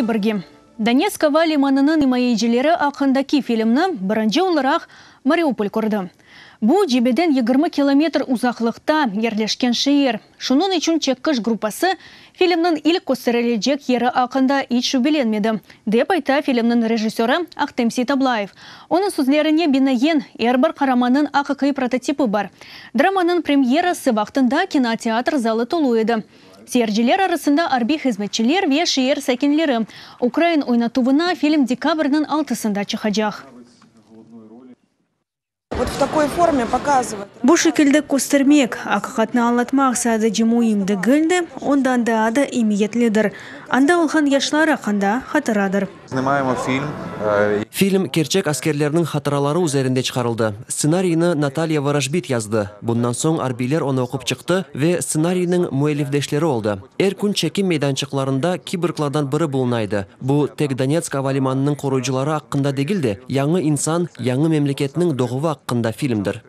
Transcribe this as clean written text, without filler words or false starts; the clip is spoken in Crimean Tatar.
Kiborgi. Donetsk ava limanınıñ imayecileri aqqındaki filmni birinci olaraq Mariupol kördi. Bu, cebeden 20 kilometr uzaqlıqta yerleşken şeer. Şunıñ içün çekiş gruppası filmniñ ilk kösterilecek yeri aqqında iç şübelenmedi, dep ayta filmniñ rejissörı Ahtem Seitablayev. Onıñ sözlerine binaen, er bir qaramannıñ aqiqiy prototipi bar. Dramanıñ premyerası vaqtında kinoteatr zalı tolu edi. Seyirciler arasında arbiy hızmetçiler ve şeer sakinleri. Ukrain oynatuvına film dekabrniñ 6-sında çıqacaq. Вот в такой форме показывать. Bu şekilde köstermek, aqiqatnı añlatmaq sadece müim degil de, ondan daa da emiyetlidir. Anda olğan yaşlar aqqında hatıradır. Снимаем фильм. Film kerçek askerlerniñ hatıraları üzerinde çıqarıldı. Stsenariyni Natalya Vorojbit yazdı. Bundan soñ arbiyler onı oqup çıqtı ve stsenariyniñ müellifdeşleri oldı. Er kün çekim meydançıqlarında kiborglardan biri buluna edi. Bu tek Donetsk ava limanınıñ qoruyıcıları aqqında degil de, yañı insan, yañı memleketniñ doğuvı aqqında filmdir.